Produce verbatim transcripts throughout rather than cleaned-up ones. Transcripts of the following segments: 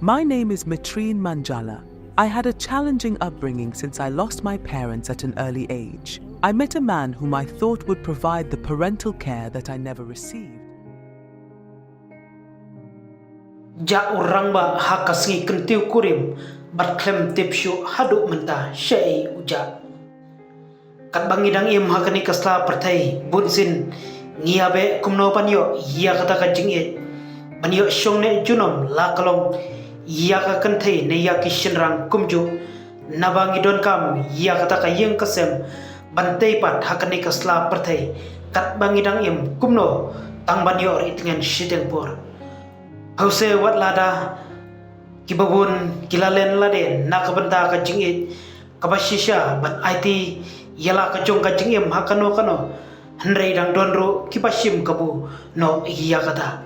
My name is Mitrine Manjala. I had a challenging upbringing since I lost my parents at an early age. I met a man whom I thought would provide the parental care that I never received. Jah u rangbah ha ka sngi kyntiew kurim, bad khlem tip shuh haduh mynta shaei u jah. Katba ngi dang im ha kane ka sla pyrthei, bunsien ngi ïa beh kumno ban ïoh ïa kata ka jingïeit, ban ïoh shong neh junom la ka long ïa ka kynthei ne ïa ki shynrang kumjuh, naba ngi donkam ïa kata ka ïing ka sem ban tei pat ha kane ka sla pyrthei. Katba ngi dang im kumno tang ban ïoh ri tngen shiteng por. Hawse wat lada kiba bun ki la len lade na ka bynta ka jingïeit kaba shisha ban aiti ïa la ka jong ka jingim ha kano kano, hynrei dang don ruh kiba shim kabu noh ïa kata.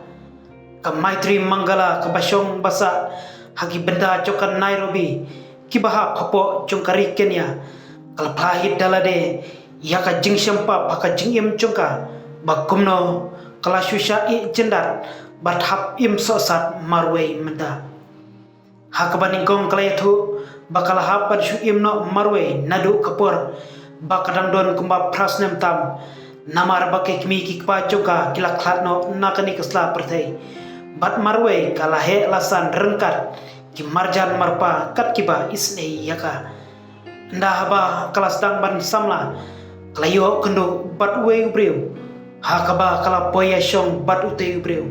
Ka Maitri Mangala kaba shong basa ha ki bynta jong ka Nairobi kiba hap hapoh jong ka ri Kenya, ka la phla hi da lade ïa ka jingshem pap ha ka jingim jong ka, ba kumno ka la shu shah ïeh jyndat bad hap im sohsat marwei mynta. Ha kaba nyngkong ka la ïathuh ba ka la hap ban shu im noh marwei naduh ka por ba ka dang don kumba phra snem tam, namar ba ki kmie ki kpa jong ka ki la khlad noh na kane ka sla pyrthei. Bad marwei ka la heh la san ryngkat ki marjan marpa kat kiba isynei ïa ka. Ynda haba ka la sdang ban samla, ka la ïoh kynduh bad uwei u briew, ha kaba ka la poi ïashong bad utei u briew,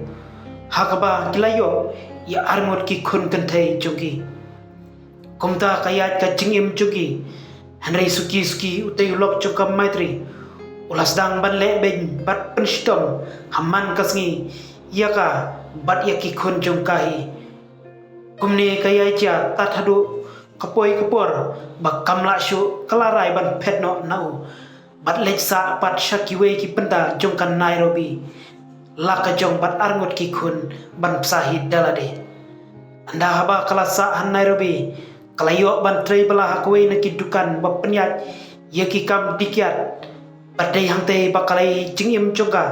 ha kaba ki la ïoh ïa arngut ki khun kynthei jong ki. Kumta ka ïaid ka jingim jong ki, hynrei suki suki utei u lok jong ka Maitri u la sdang ban leh beiñ bad pynshitom ha man ka sngi ïa ka bad ïa ki khun jong ka hi. Kumne ka ïai jia tad haduh ka poi ka por ba kam lah shuh ka la rai ban phet noh na u bad leit sah pat sha kiwei ki bynta jong ka Nairobi, la ka jong bad arngut ki khun ban bsa hi da lade. Ynda haba ka la sah ha Nairobi, ka la ïoh ban trei bylla ha kawei na ki dukan ba pynïaid ïa ki kam dih kiad. Bad dei hangtei ba ka la ïoh jingim jong ka,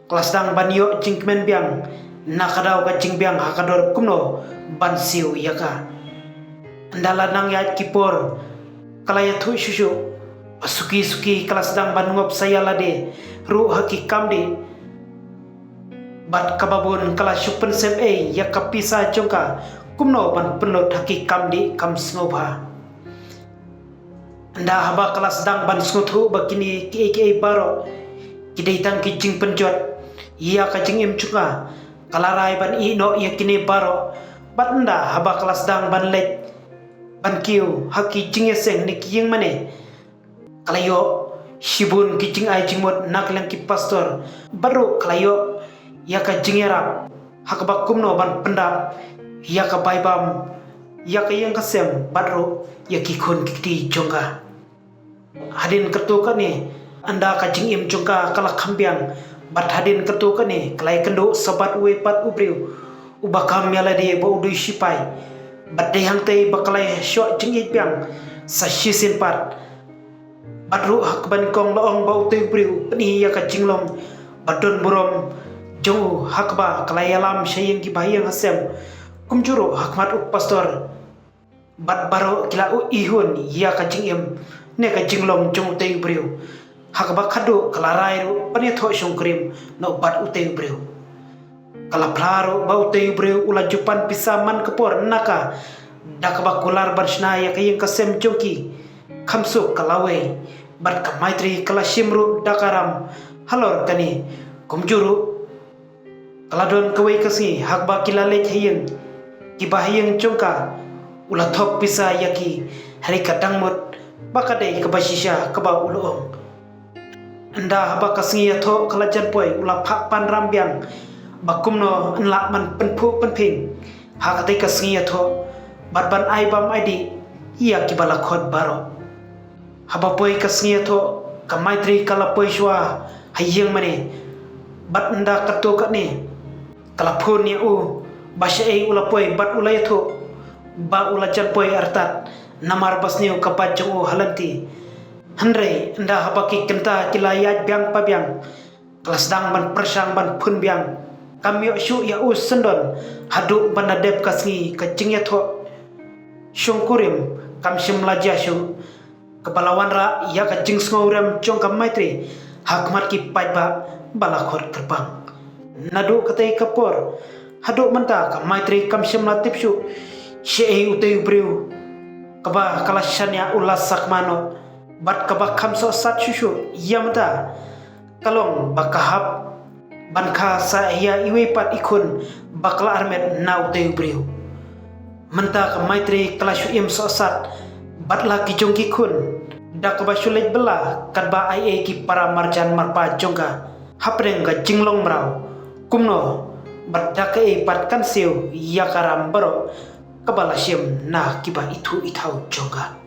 ka la sdang ban ïoh jingkmen biang na ka daw ka jingbiang ha ka dor kumno ban siew ïa ka. Ynda la nang ïaid ki por, ka la ïathuh shuh shuh ba suki suki ka la sdang ban ngop sa ïa lade ruh ha ki kam dih, bad kaba bun ka la shu pynsep ei ïa ka pisa jong ka kumno ban pynlut ha ki kam dih kam sngewbha. Ynda haba ka la sdang ban sngewthuh ba kine kiei kiei baroh ki dei tang ki jingpynjot ïa ka jingim jong ka, ka la rai ban ïeh noh ïa kine baroh. Bad ynda haba ka la sdang ban leit ban kiew ha ki jingïaseng ne ki ïingmane, ka la ïoh shibun ki jingai jingmut na ka liang ki pastor, bad ruh ka la ïoh ïa ka jingïarap ha kaba kumno ban pyndap ïa ka bai bam, ïa ka ïing ka sem bad ruh ïa ki khun ki kti jong ka. Hadien katto katne, ynda ka jingim jong ka ka la kham biang, bad hadien katto katne ka la ïakynduh sa bad uwei pat u briew uba kam ïa lade ba u dei u shipai. Bad dei hangtei ba ka la ïashoh jingïeit biang sa shisien pat. Bad ruh ha kaba nyngkong la ong ba utei u briew u pyni ïa ka jinglong ba don burom jong u ha kaba ka la ïalam sha ïing ki bahaïing hasem, kumjuh ruh ha khmat u pastor. Bad baroh ki la u ihun ïa ka jingim ne ka jinglong jong utei u briew, ha kaba khadduh ka la rai ruh ban ïathoh shongkurim noh bad utei u briew. Ka la phla ruh ba utei u briew u la ju pan pisa man ka por na ka, da kaba kular ban shna ïa ka ïing ka sem jong ki. Kham suk ka lawei, bad ka Maitri ka la shim ruh da ka ram halor kane. Kumjuh ruh ka la don kawei ka sngi ha kaba ki la leit ha ïing ki bahaïing jong ka, u la thok pisa ïa ki, hynrei ka dang mut ba ka dei kaba shisha kaba u la ong. Ynda haba ka sngi ïathoh ka la jan poi, u la phah pan ram biang ba kumno yn lah ban pynphuh pynphieng ha katei ka sngi ïathoh, bad ban ai bam ai dih ïa kiba la khot baroh. Haba poi ka sngi ïathoh, ka Maitri ka la poi shuwa ha ïingmane, bad ynda katto katne ka la phone ïa u ba shaei u la poi bad u la ïathuh ba u la jan poi artat, namar ba sniew ka bike jong u ha lynti. Hynrei ynda haba ki kynta ki la ïaid biang pa biang, ka la sdang ban pyrshang ban phone biang. Kam ïoh shuh ïa u syndon haduh ban da dep ka sngi ka jingïathoh shongkurim kam shym la jia shuh, kaba la wanrah ïa ka jingsngewrem jong ka Maitree ha khmat ki paidbah ba la khot kyrpang. Naduh katei ka por haduh mynta ka Maitree kam shym la tip shuh shaei utei u briew kaba ka la shaniah u la sakma noh bad kaba kham sohsat shuh shuh ïa mynta ka long ba ka hap ban kha sah ïa iwei pat i khun ba ka la armet na utei u briew. Mynta ka Maitree ka la shu im sohsat bad la ki jong ki khun da kaba shu leit bylla katba ai ei ki para marjan marpa jong ka hapdeng ka jinglong mraw, kumno bad da kaei pat kan siew ïa ka ram baroh kaba la shim na kiba ithuh ithaw jong ka.